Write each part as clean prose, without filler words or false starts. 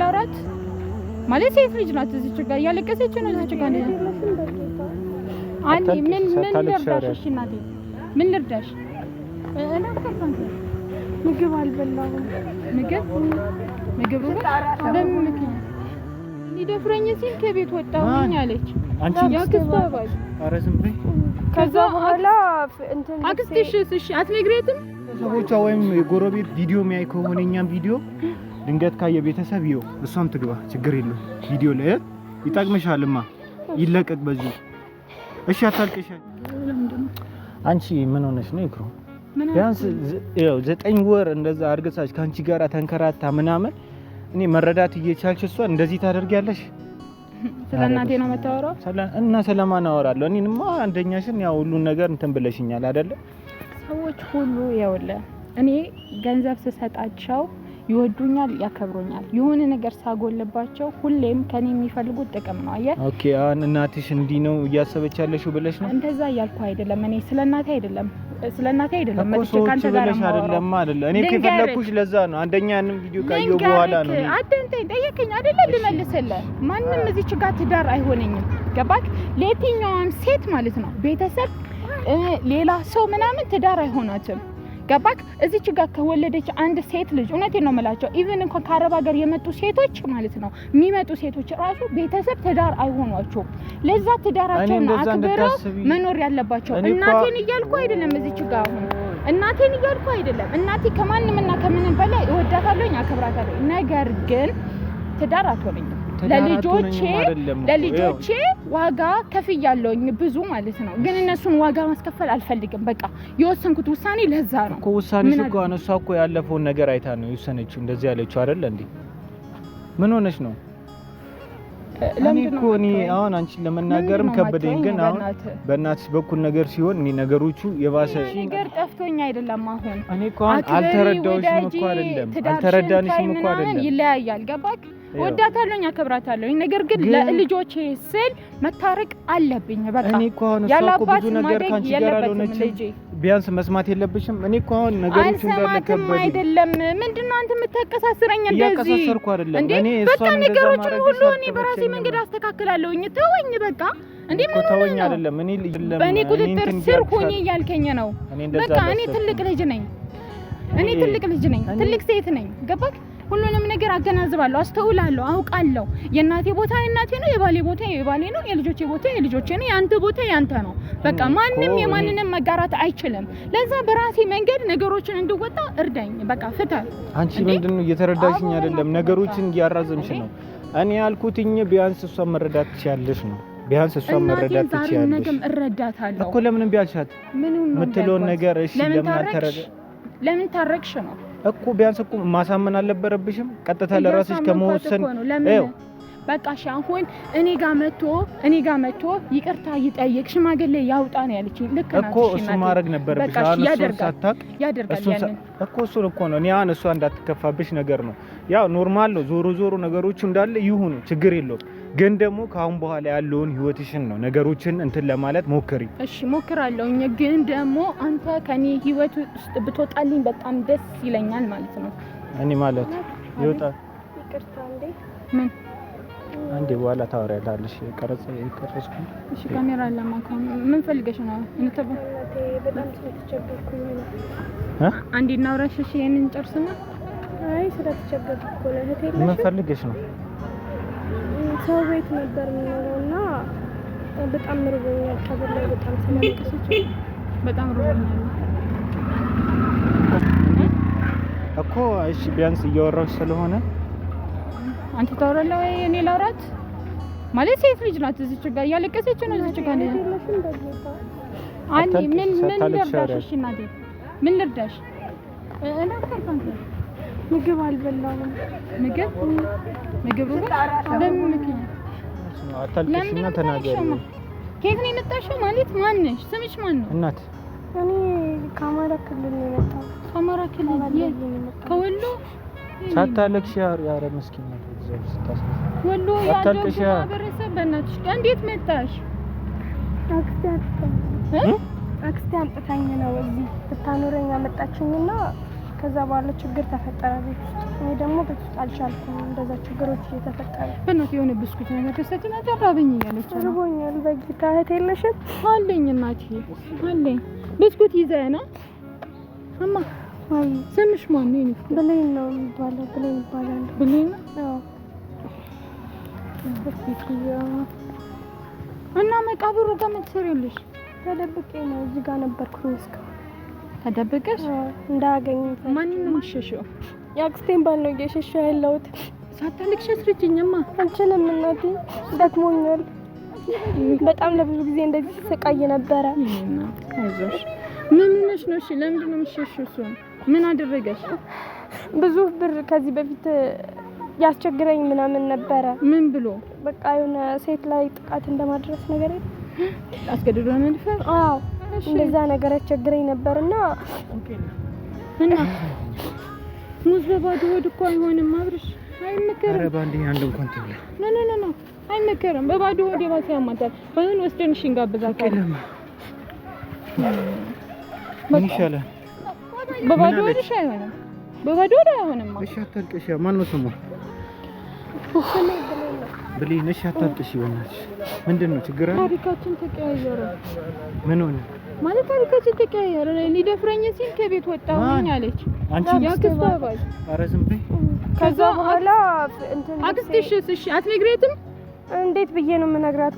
ላውራት? ማለት ሴት ልጅ ናት። እዚች ጋር እያለቀሰች ነው። እዚች ጋር አንዴ ምን ልርዳሽ? እሺ እናቴ ምን ልርዳሽ? ምግብ አልበላሁም። ምግብ በምን ምክንያት ሊደፍረኝ ሲል ከቤት ወጣሁኝ አለች። ያክስቷ ባል። ኧረ ዝም በይ። ከዛ በኋላ እንትን አክስትሽ እሺ አትነግሪያትም? ቤተሰቦቿ ወይም የጎረቤት ቪዲዮ የሚያይ ከሆነ እኛም ቪዲዮ ድንገት ካየ ቤተሰብ ይኸው እሷም ትግባ፣ ችግር የለውም። ቪዲዮ ላይ ይጠቅምሻልማ፣ ይለቀቅ በዚሁ። እሺ አታልቅሽ። አንቺ ምን ሆነሽ ነው ይክሩ? ቢያንስ ይኸው 9 ወር እንደዛ አርግሳሽ ከአንቺ ጋር ተንከራታ ምናምን እኔ መረዳት እየቻልሽ እሷ እንደዚህ ታደርጊያለሽ? ስለ እናቴ ነው የምታወራው? እና ስለማን አወራለሁ? እኔንማ አንደኛሽን ያው ሁሉን ነገር እንትን ብለሽኛል አይደለ? ሰዎች ሁሉ ይኸውልህ እኔ ገንዘብ ስሰጣቸው ይወዱኛል፣ ያከብሩኛል። የሆነ ነገር ሳጎልባቸው ሁሌም ከኔ የሚፈልጉት ጥቅም ነው። አየህ፣ okay። አሁን እናትሽ እንዲህ ነው እያሰበች ያለሽው ብለሽ ነው? እንደዛ እያልኩ አይደለም። እኔ ስለ እናቴ አይደለም፣ ስለ እናቴ አይደለም መጥቼ ካንተ ጋር አይደለም አይደለ? እኔ ከፈለኩሽ ለዛ ነው። አንደኛ ያንን ቪዲዮ ካየሁ በኋላ ነው። አዳምጠኝ፣ ጠየቀኝ አይደለ? ልመልስልህ። ማንም እዚች ጋር ትዳር አይሆነኝም። ገባክ? ለየትኛዋም ሴት ማለት ነው ቤተሰብ፣ ሌላ ሰው ምናምን ትዳር አይሆናትም። ገባክ? እዚች ጋር ከወለደች አንድ ሴት ልጅ እውነቴን ነው የምላቸው፣ even እንኳን ከአረብ ሀገር የመጡ ሴቶች ማለት ነው የሚመጡ ሴቶች ራሱ ቤተሰብ ትዳር አይሆኗቸውም። ለዛ ትዳራቸውን አክብረው መኖር ያለባቸው። እናቴን እያልኩ አይደለም፣ እዚች ጋር አሁን እናቴን እያልኩ አይደለም። እናቴ ከማንም እና ከምንም በላይ እወዳታለሁኝ፣ አከብራታለሁ። ነገር ግን ትዳር አትሆነኝም። ለልጆቼ ዋጋ ከፍያለሁኝ ብዙ ማለት ነው። ግን እነሱን ዋጋ ማስከፈል አልፈልግም። በቃ የወሰንኩት ውሳኔ ለዛ ነው እኮ። ውሳኔሽ እኮ እሷ እኮ ያለፈውን ነገር አይታ ነው የወሰነችው። እንደዚህ ያለችው አይደል እንዴ? ምን ሆነሽ ነው? እኔ እኮ እኔ አሁን አንቺን ለመናገርም ከበደኝ። ግን አሁን በእናትሽ በኩል ነገር ሲሆን እኔ ነገሮቹ የባሰ ነገር ጠፍቶኝ አይደለም። አሁን እኔ እኮ አሁን አልተረዳሁሽም እኮ አይደለም፣ አልተረዳንሽም እኮ አይደለም። ይለያያል። ገባክ? ወዳታለሁኝ፣ አከብራታለሁኝ። ነገር ግን ለልጆቼ ስል መታረቅ አለብኝ። በቃ እኔ እኮ አሁን እሷ እኮ ብዙ ነገር ካንቺ ጋር አልሆነችም። ቢያንስ መስማት የለብሽም? እኔ እኮ አሁን ነገሮች እንዳለ ከበደኝ። አይደለም ምንድነው አንተ የምታቀሳስረኝ እንደዚህ? እያቀሳሰርኩ አይደለም እኔ በቃ ነገሮችን ሁሉ እኔ በራሴ መንገድ አስተካክላለሁኝ። ተወኝ በቃ። እንዴ ምን ተወኝ አይደለም እኔ በእኔ ቁጥጥር ስር ሁኚ እያልከኝ ነው። በቃ እኔ ትልቅ ልጅ ነኝ። እኔ ትልቅ ልጅ ነኝ። ትልቅ ሴት ነኝ። ገባክ? ሁሉንም ነገር አገናዝባለሁ፣ አስተውላለሁ፣ አውቃለሁ። የእናቴ ቦታ የእናቴ ነው፣ የባሌ ቦታ የባሌ ነው፣ የልጆቼ ቦታ የልጆቼ ነው፣ የአንተ ቦታ የአንተ ነው። በቃ ማንም የማንንም መጋራት አይችልም። ለዛ በራሴ መንገድ ነገሮችን እንድወጣ እርዳኝ። በቃ ፍታ። አንቺ ምንድን ነው እየተረዳሽኝ አይደለም፣ ነገሮችን እያራዘምሽ ነው። እኔ ያልኩትኝ ቢያንስ እሷን መረዳት ትችያለሽ ነው። ቢያንስ እሷን መረዳት ትችያለሽ። ነገም እረዳታለሁ እኮ። ለምንም ቢያልሻት የምትለውን ነገር እሺ፣ ለምን አልተረዳ ለምን ታረቅሽ ነው እኮ ቢያንስ እኮ ማሳመን አልነበረብሽም? ቀጥታ ለራስሽ ከመወሰን ይኸው በቃ እሺ፣ አሁን እኔ ጋር መጥቶ ይቅርታ ይጠይቅ ሽማግሌ ያውጣ ነው ያለችኝ። ልክ ናት እኮ እሱ ማድረግ ነበረብሽ። አሁን እሱን ሳታውቅ ያደርጋል ያንን እኮ እሱን እኮ ነው እኔ አሁን እሷ እንዳትከፋብሽ ነገር ነው። ያው normal ነው። ዞሮ ዞሮ ነገሮቹ እንዳለ ይሁኑ፣ ችግር የለውም። ግን ደግሞ ከአሁን በኋላ ያለውን ህይወትሽን ነው ነገሮችን እንትን ለማለት ሞክሪ። እሺ ሞክራለሁኝ። ግን ደግሞ አንተ ከኔ ህይወት ውስጥ ብትወጣልኝ በጣም ደስ ይለኛል ማለት ነው። እኔ ማለት ይወጣ ይቅርታ እንዴ ምን አንዴ በኋላ ታወሪያለሽ። ቀረጽ ቀረጽኩ። እሺ ካሜራ ለማካም ምን ፈልገሽ ነው? እንተባ በጣም ስለተቸገርኩኝ ነው። አንዴ እናውራሽ። እሺ ይሄንን ጨርስና። አይ ስለተቸገርኩ እኮ ነው። እህቴ የለሽም? ምን ፈልገሽ ነው? ሰው ቤት ነበር የምኖረው እና በጣም ርቦኛል። ከበላሁ በጣም ስላለቀሰች በጣም ርቦኛል እኮ። እሺ ቢያንስ እያወራሁሽ ስለሆነ አንተ ታወራለህ ወይ እኔ ላውራት? ማለት ሴት ልጅ ናት። እዚች ጋር እያለቀሰች ነው። እዚች ጋር አንዴ ምን ልርዳሽ? እሺ እናቴ ምን ልርዳሽ? ምግብ አልበላሁም። ምግብ በምን ምክንያት? አታልቅሽና ተናገሪ። ከየት ነው የመጣሽው? ማለት ማነሽ? ስምሽ ማን ነው? እናት እኔ ከአማራ ክልል ነው የመጣሁት። ከአማራ ክልል ከወሎ። ሳታለቅሽ ያረ መስኪን ነው። ወሎ ያለው ማህበረሰብ በእናትሽ እንዴት መጣሽ? አክስቴ አምጥታኝ ነው እዚህ ብታኖረኝ አመጣችኝና ከዛ በኋላ ችግር ተፈጠረ ቤት ውስጥ። እኔ ደግሞ ቤት ውስጥ አልቻልኩም። እንደዛ ችግሮች እየተፈጠረ በእናትህ የሆነ ብስኩት ነገር ከሰጪና ራበኝ እያለች ነው። ርቦኛል። በጌታ እህት የለሽም? አለኝ እናቴ አለኝ። ብስኩት ይዘህ ና እማ። ወይ ስምሽ ማን ነው? የእኔ ፍቅር? ብሌን ነው የሚባለው። ብሌን ይባላል። ብሌን ነው? አዎ። እና መቃብሩ ጋር ምን ትሰሪያለሽ? ተደብቄ ነው እዚህ ጋር ነበርኩኝ እስካሁን። ተደብቀሽ? አዎ፣ እንዳያገኙኝ ፈርቼ። ማንን ነው የምትሸሺው? የአክስቴን ባል ነው እየሸሸሁ ያለሁት። ሳታለቅሽ አስረጂኝማ። አልችልም እናቴ፣ ደክሞኛል። በጣም ለብዙ ጊዜ እንደዚህ ስሰቃይ ነበረ። አይዞሽ። ምን ሆነሽ ነው? እሺ ለምንድን ነው የምትሸሺው? እሱን ምን አደረገሽ? ብዙ ብር ከዚህ በፊት ያስቸግረኝ ምናምን ነበረ። ምን ብሎ? በቃ የሆነ ሴት ላይ ጥቃት እንደማድረስ ነገር የለም። አስገድዶ መድፈር? አዎ እሺ። እንደዛ ነገር ያስቸግረኝ ነበርና እና ሙዝ በባዶ ሆድ እኮ አይሆንም አብርሽ፣ አይመከርም። ኧረ በአንዴ አንድ እንኳን ትብላ። No no no no አይመከርም። በባዶ ሆድ የባሰ ያማታል። ባይሆን ወስደን እሺ እንጋብዛታለን። ምን ይሻላል? በባዶ ምን አለች? ሆድሽ አይሆንም። በባዶ ሆድ አይሆንም። እሺ አታልቅሽ። ማን ነው ስሟ? ብሌን። እሺ አታልቅሽ። በእናትሽ ምንድን ነው ችግር አለ? ታሪካችን ተቀያየረ። ምን ሆነ? ማለት ታሪካችን ተቀያየረ። ሊደፍረኝ ሲል ከቤት ወጣሁኝ ማን? አለች። አንቺ የአክስቷ ባል። ኧረ ዝም በይ። ከዛ በኋላ እንትን አክስትሽስ? እሺ አትነግሪያትም? እንዴት ብዬ ነው የምነግራት?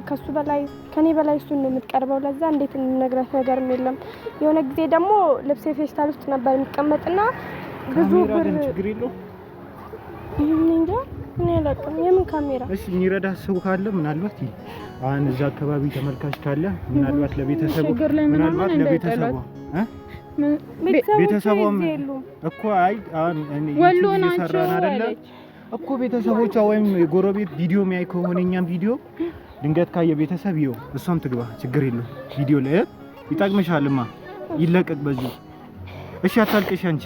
ከሱ በላይ ከኔ በላይ እሱን ነው የምትቀርበው። ለዛ እንዴት የምነግራት ነገርም የለም። የሆነ ጊዜ ደግሞ ልብሴ ፌስታል ውስጥ ነበር የሚቀመጥና ብዙ ካሜራ ብር ግን ችግር የለውም። እኔ እንጃ እኔ አላውቅም። የምን ካሜራ? እሺ የሚረዳ ሰው ካለ ምናልባት አሁን እዛ አካባቢ ተመልካች ካለ ምናልባት ለቤተሰቡ ችግር ላይ ምናምን ምናልባት ለቤተሰቡ እ ቤተሰቦቼ ቤተሰቧም እዚህ የሉም። እኮ አይ አሁን እኔ ወሎ ዩቲዩብ ናቸው እየሰራን አይደለ አለች። እኮ ቤተሰቦቿ ወይም የጎረቤት ቪዲዮ የሚያይ ከሆነ እኛም ቪዲዮ ድንገት ካየ ቤተሰብ ይኸው እሷም ትግባ፣ ችግር የለውም። ቪዲዮ ላይ ይጠቅምሻልማ፣ ይለቀቅ በዚሁ። እሺ አታልቅሽ አንቺ።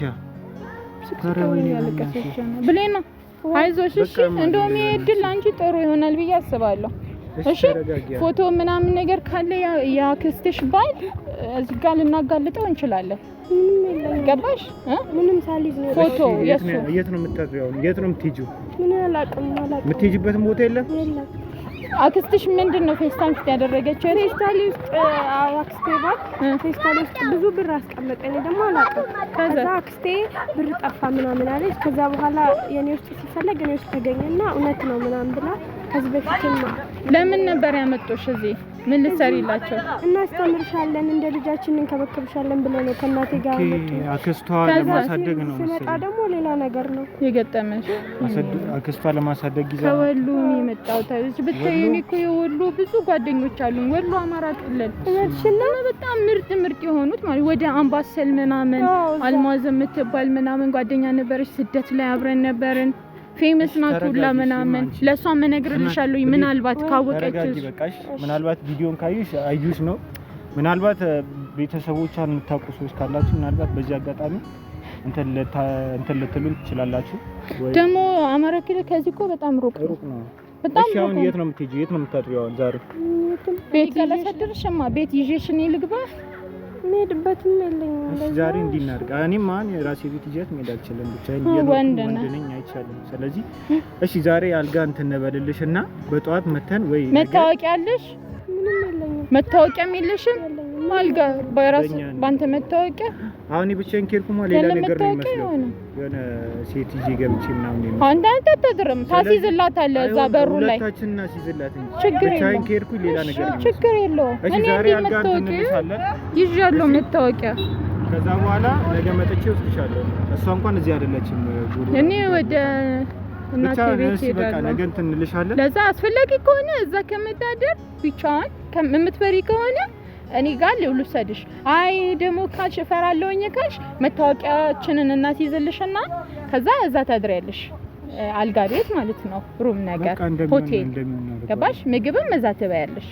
ኧረ ወይኔ እያለቀሰች ነው። ብሌን አይዞሽ እሺ። በቃ እንደውም ይሄ እድል ለአንቺ ጥሩ ይሆናል ብዬ አስባለሁ። እሺ ተረጋጊ። ፎቶ ምናምን ነገር ካለ የአክስትሽ ባል እዚህ ጋር ልናጋልጠው እንችላለን። ምንም የለኝም። ገባሽ? እ? ምንም ሳልይዝ ነው ፎቶ እሺ፣ የሱ የት ነው የምታድሪው? አሁን የት ነው የምትሄጂው? ምን አላውቅም አላውቅም። የምትሄጂበትም ቦታ የለም? የለም። አክስትሽ ምንድን ነው ፌስታል ውስጥ ያደረገችው? ፌስታሌ ውስጥ አክስቴ ባል ፌስታሌ ውስጥ ብዙ ብር አስቀመጠ። እኔ ደግሞ አላውቅም። ከዛ አክስቴ ብር ጠፋ ምናምን አለች። ከዛ በኋላ የኔ ውስጥ ሲፈለግ እኔ ውስጥ ተገኘና እውነት ነው ምናምን ብላ ከዚህ በፊትም ለምን ነበር ያመጡሽ እዚህ? ምን ልትሰሪላቸው? እናስተምርሻለን እንደ ልጃችን እንከበከብሻለን ብለው ነው ከእናቴ ጋር Okay፣ ያመጡ። አክስቷ ከዛ ለማሳደግ ነው ስመጣ መሰለኝ። ደግሞ ሌላ ነገር ነው። የገጠመሽ? አክስቷ ለማሳደግ ይዛ ከወሎ ነው የመጣሁት አለች። ብታይ እኔ እኮ የወሎ ብዙ ጓደኞች አሉኝ። ወሎ አማራ ክልል እውነትሽን ነው። እና በጣም ምርጥ ምርጥ የሆኑት ማለት ወደ አምባሰል ምናምን አዎ፣ እዛ። አልማዝ የምትባል ምናምን ጓደኛ ነበረች። ስደት ላይ አብረን ነበርን። Famous ናት ሁላ ተረጋጊ፣ ምናምን። አንቺ። ለእሷ እነግርልሻለሁ ምናልባት ተረጋጊ ካወቀችሽ። በቃሽ። ምናልባት ቪዲዮን ካዩሽ አዩሽ ነው። ምናልባት ቤተሰቦቿን የምታውቁ ሰዎች ካላችሁ ምናልባት በዚህ አጋጣሚ እንትን ልትሉን ትችላላችሁ። ወይ ደግሞ አማራ ክልል ከዚህ እኮ በጣም ሩቅ ነው። ሩቅ ነው። በጣም እሺ አሁን ሩቅ ነው። የት ነው የምትሄጂው? የት ነው የምታድሪው አሁን ዛሬ? ቤት ላሳድርሽማ ቤት ይዤሽ እኔ ልግባ። የምሄድበትም የለኝም። እሺ ለዛ ዛሬ እንዲህ እናድርግ። እኔም አሁን የራሴ ቤት ይዣት መሄድ አልችልም፣ ብቻዬን ወንድ እየኖርኩ ነህ። ወንድ ነኝ፣ አይቻልም። ስለዚህ እሺ ዛሬ አልጋ እንትን እንበልልሽ እና በጠዋት መተን ወይ ነገ መታወቂያ አለሽ? ምንም የለኝም መታወቂያም የለሽም? የለኝም። አልጋ በራስ በእኛ ነው። ባንተ መታወቂያ አሁን እኔ ብቻዬን ከሄድኩማ ሌላ ያለ ነገር ነው መታወቂያ የሚመስለው። የሆነ የሆነ ሴት ይዤ ገብቼ ምናምን ነው የሚመስለው። አንተ አንተ አታድርም፣ ታስይዝላታለህ እዛ አይሆን፣ በሩ ላይ። ሁለታችን እናስይዝላት እንጂ ችግር ብቻዬን የለውም። ከሄድኩኝ ሌላ ነገር ነው የሚመስለው። ችግር የለውም። እሺ እኔ ዛሬ እንዲህ አልጋ እንትን መታወቂያ እንልሻለን። ይዣለሁ መታወቂያ። ከዛ በኋላ ነገ መጥቼ ወስድሻለሁ። እሷ እንኳን እዚህ አይደለችም። ጉሩ እኔ ወደ እናቴ ብቻ ቤት እሺ በቃ ሄዳለሁ። ነገ እንትን እንልሻለን። ለዛ አስፈላጊ ከሆነ እዛ ከመታደር ብቻዋን የምትፈሪ ከሆነ እኔ ጋር ልውሰድሽ። አይ ደግሞ ካልሽ እፈራለሁኝ ካልሽ መታወቂያችንን እናስይዝልሽና ከዛ እዛ ታድሪያለሽ። አልጋ ቤት ማለት ነው፣ room ነገር በቃ እንደሚሆን ሆቴል እንደሚሆን እናደርገዋለን። ገባሽ? ምግብም እዛ ትበያለሽ።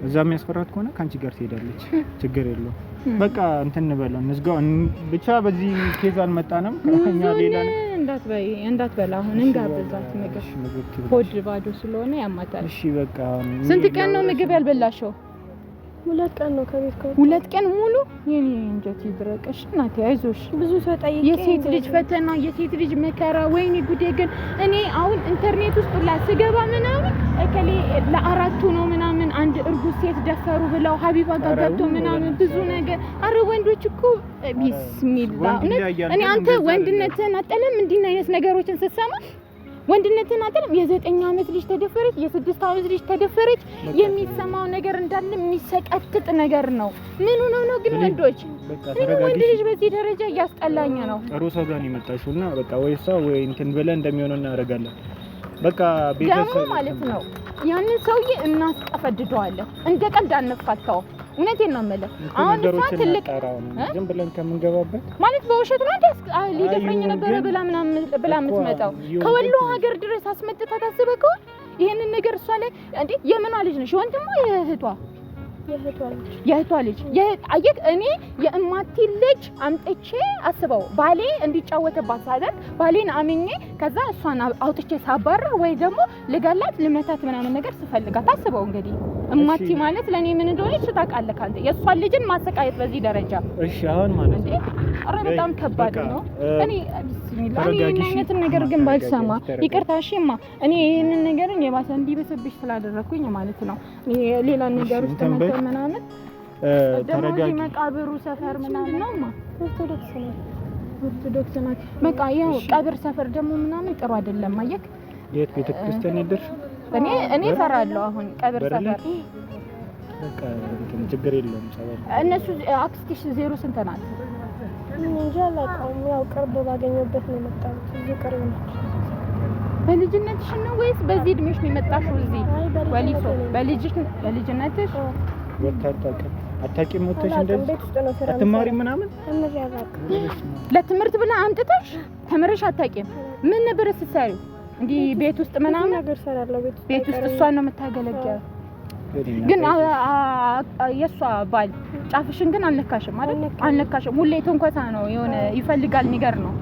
እዛ የሚያስፈራት ከሆነ ከአንቺ ጋር ትሄዳለች። ችግር የለውም። በቃ እንትን እንበለው እንዝጋው። ብቻ በዚህ case አልመጣንም። ከኛ ሌላ ሙዙን እንዳትበይ እንዳትበላ። አሁን እንጋብዛት ምግብ። እሺ፣ ምግብ ትብላ። ሆድ ባዶ ስለሆነ ያማታል። እሺ በቃ ስንት ቀን ነው ምግብ ያልበላሸው? 2 ቀን ነው ከቤት ከወጣሁ። 2 ቀን ሙሉ የኔ እንጀት ይድረቅሽ እናቴ፣ አይዞሽ። ብዙ ሰው ጠይቄ የሴት ልጅ ፈተና፣ የሴት ልጅ መከራ፣ ወይኔ ጉዴ። ግን እኔ አሁን ኢንተርኔት ውስጥ ሁላ ስገባ ምናምን እከሌ ለአራቱ ነው ምናምን አንድ እርጉዝ ሴት ደፈሩ ብለው ሀቢባ ጋር ገብቶ ምናምን ብዙ ነገር። አረ ወንዶች እኮ ቢስሚላ። እኔ አንተ ወንድነትህን አጠለም እንዲህ አይነት ነገሮችን ስትሰማ ወንድነትን አጥልም። የ9 ዓመት ልጅ ተደፈረች፣ የ6 ዓመት ልጅ ተደፈረች። የሚሰማው ነገር እንዳለ የሚሰቀጥጥ ነገር ነው። ምን ሆኖ ነው ግን ወንዶች? ወንድ ልጅ በዚህ ደረጃ እያስጠላኝ ነው። ጥሩ ሰው ጋር ነው የመጣሽውና በቃ ወይ እሷ ወይ እንትን ብለን እንደሚሆነው እናደርጋለን። በቃ ቤተሰብ ማለት ነው። ያንን ሰውዬ እናስቀፈድደዋለን። እንደ ቀልድ አንፋታውም። እውነቴን ነው የምልህ። አሁን እሷ ትልቅ ዝም ብለን ከምንገባበት ማለት በውሸት ነው እንዴ ሊደፍረኝ ነበረ ብላ ምናምን ብላ የምትመጣው ከወሎ ሀገር ድረስ አስመጥታ ታስበከው ይሄንን ነገር እሷ ላይ እንዴ የምኗ ልጅ ነሽ? ወንድሟ የእህቷ የእህቷ ልጅ አየህ፣ እኔ የእማቲ ልጅ አምጥቼ አስበው ባሌ እንዲጫወትባት ሳደርግ ባሌን አምኜ ከዛ እሷን አውጥቼ ሳባረር ወይ ደግሞ ልገላት ልመታት ምናምን ነገር ስፈልጋት አስበው እንግዲህ እማቲ ማለት ለእኔ ምን እንደሆነች ታውቃለህ አንተ። የእሷን ልጅን ማሰቃየት በዚህ ደረጃ እሺ፣ አሁን ማለት ነው። ኧረ በጣም ከባድ ነው። እኔ ቢስሚላ እኔ ይሄን አይነትን ነገር ግን ባልሰማ ይቅርታ። እሺማ እኔ ይሄንን ነገርን የባሰ እንዲበስብሽ ስላደረኩኝ ማለት ነው። እኔ ሌላ ነገር ውስጥ ምናምን ተረጋጊ። መቃብሩ ሰፈር ምናምን ነውማ ኦርቶዶክስ ነው፣ ኦርቶዶክስ ናት። በቃ ያው ቀብር ሰፈር ደግሞ ምናምን ጥሩ አይደለም። አየክ፣ የት ቤተክርስቲያን ይደርሽ? እኔ እፈራለሁ አሁን ቀብር ሰፈር። በቃ እንትን ችግር የለውም። ጸበል እነሱ አክስትሽ ዜሮ ስንት ናት? እንጃ አላውቀውም። ያው ቅርብ ባገኘሁበት ነው የመጣሁት። እዚህ ቅርብ ነች። በልጅነትሽ ነው ወይስ በዚህ እድሜሽ ነው የመጣሽው እዚህ ወሊሶ? በልጅነትሽ አታውቂም? ወተሽ እንደዚህ አትማሪም ምናምን ለትምህርት ብላ አምጥተሽ ተምረሽ አታውቂም? ምን ነበር ስትሰሪው? እንዲህ ቤት ውስጥ ምናምን ነገር ሰራለሁ። ቤት ውስጥ እሷን ነው የምታገለግለው። ግን የእሷ ባል ጫፍሽን ግን አልነካሽም አይደል? አልነካሽም። ሁሌ ትንኮሳ ነው የሆነ ይፈልጋል ነገር ነው።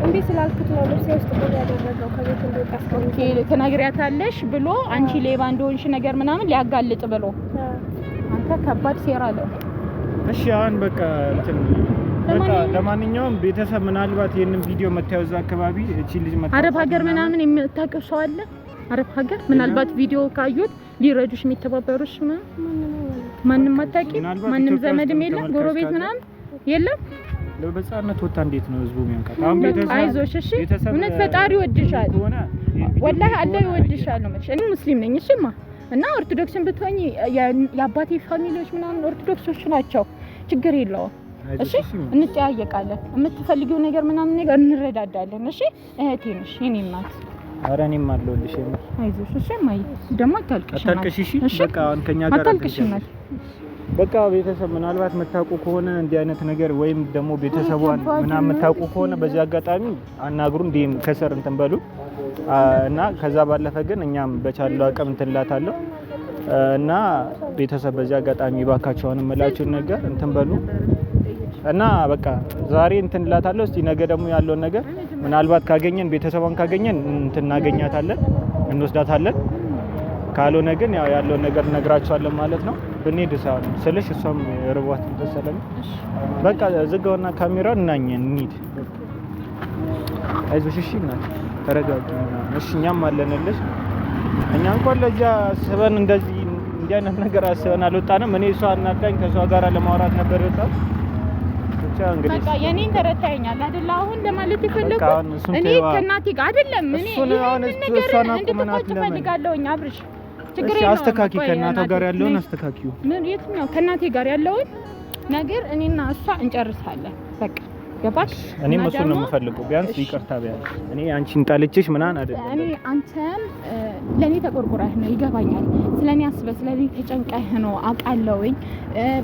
እምቢ ስላልኩት ነው ልብሴ ውስጥ ብር ያደረገው ከቤት እንድወጣ። okay ትነግሪያታለሽ ብሎ አንቺ ሌባ እንደሆንሽ ነገር ምናምን ሊያጋልጥ ብሎ አንተ ከባድ ሴራ አለው። እሺ አሁን በቃ እንትን በቃ ለማንኛውም ቤተሰብ ምናልባት ይሄንን ቪዲዮ መታየው እዛ አካባቢ እቺ ልጅ መታ አረብ ሀገር ምናምን የምታውቂው ሰው አለ? አረብ ሀገር ምናልባት ቪዲዮ ካዩት ሊረዱሽ የሚተባበሩሽ ማንም አታውቂም? ማንም ዘመድም የለም? ጎረቤት ምናምን የለም? በህፃንነት ወጣ እንዴት ነው ህዝቡ የሚያውቃት? አሁን ቤተሰብ አይዞሽ፣ እሺ እውነት ፈጣሪ ይወድሻል። ወላሂ አላህ ይወድሻል ነው የምልሽ። እኔ ሙስሊም ነኝ እሺማ፣ እና ኦርቶዶክስን ብትሆኚ የአባቴ family ዎች ምናምን ኦርቶዶክሶች ናቸው። ችግር የለውም። እሺ እንጠያየቃለን። የምትፈልጊው ነገር ምናምን ነገር እንረዳዳለን። እሺ እህቴ ነሽ የኔ እናት። ኧረ እኔም አለሁልሽ። የምር አይዞሽ። እሺ እማዬ ደግሞ አታልቅሽ፣ አታልቅሽ። እሺ በቃ አሁን ከኛ ጋር አታልቅሽ እናት። በቃ ቤተሰብ ምናልባት የምታውቁ ከሆነ እንዲህ አይነት ነገር ወይም ደግሞ ቤተሰቧን ምናምን የምታውቁ ከሆነ በዚህ አጋጣሚ አናግሩን፣ እንዲህም ከሰር እንትን በሉ እና ከዛ ባለፈ ግን እኛም በቻለው አቅም እንትን እላታለሁ እና ቤተሰብ በዚህ አጋጣሚ እባካችሁን የምላችሁን ነገር እንትን በሉ እና በቃ ዛሬ እንትን እላታለሁ። እስቲ ነገ ደግሞ ያለውን ነገር ምናልባት ካገኘን ቤተሰቧን ካገኘን እንትን እናገኛታለን፣ እንወስዳታለን። ካልሆነ ግን ያው ያለውን ነገር እነግራቸዋለን ማለት ነው። ብንሄድ ስልሽ እሷም ርቧት እንትን በቃ ዝጋውና ካሜራውን እናኝ እንሂድ። አይዞሽ እሺ እናት ተረጋጊ። እሺ እኛም አለንልሽ። እኛ እንኳን ለዚያ አስበን እንደዚህ እንዲህ አይነት ነገር አስበን አልወጣንም። እኔ እሷ አናዳኝ ከእሷ ጋር ለማውራት ነበር የወጣሁት። ብቻ እንግዲህ በቃ የኔን ተረታኸኛል አይደል? አሁን ለማለት የፈለኩት እኔ ከእናቴ ጋር አይደለም። እኔ ይሄንን ነገር እንድትቆጭ እፈልጋለሁኝ አብርሽ። ችግር የለውም። አስተካኪ፣ ከእናቷ ጋር ያለውን አስተካኪው። ምን የትኛው ከእናቴ ጋር ያለውን ነገር እኔና እሷ እንጨርሳለን። በቃ ገባሽ? እኔም እሱን ነው የምፈልገው። ቢያንስ ይቅርታ ቢያንስ እኔ አንቺን ጠልቼሽ ምናምን አይደለም። እኔ አንተም ለኔ ተቆርቁረህ ነው ይገባኛል። ስለኔ አስበህ ስለኔ ተጨንቀህ ነው አውቃለሁኝ።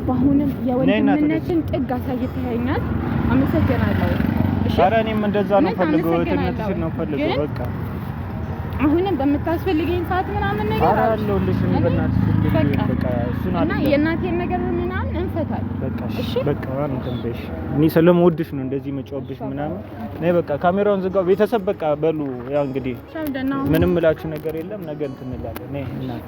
በአሁንም የወንድምነትን ጥግ አሳይተኸኛል። አመሰግናለሁ። እሺ፣ ኧረ እኔም እንደዛ ነው ፈልገው፣ እህትነትሽን ነው ፈልገው። በቃ አሁንም በምታስፈልገኝ ሰዓት ምናምን ነገር አለሁልሽ። እኔ በእናትሽ በቃ እሱን እና የእናቴን ነገር ምናምን እንፈታለን። በቃ እሺ፣ በቃ እንትን በይሽ። እኔ ስለምወድሽ ነው እንደዚህ መጮህብሽ ምናምን። ነይ በቃ ካሜራውን ዝጋው። ቤተሰብ በቃ በሉ። ያው እንግዲህ ምንም እላችሁ ነገር የለም። ነገ እንትን እንላለን። ነይ እናት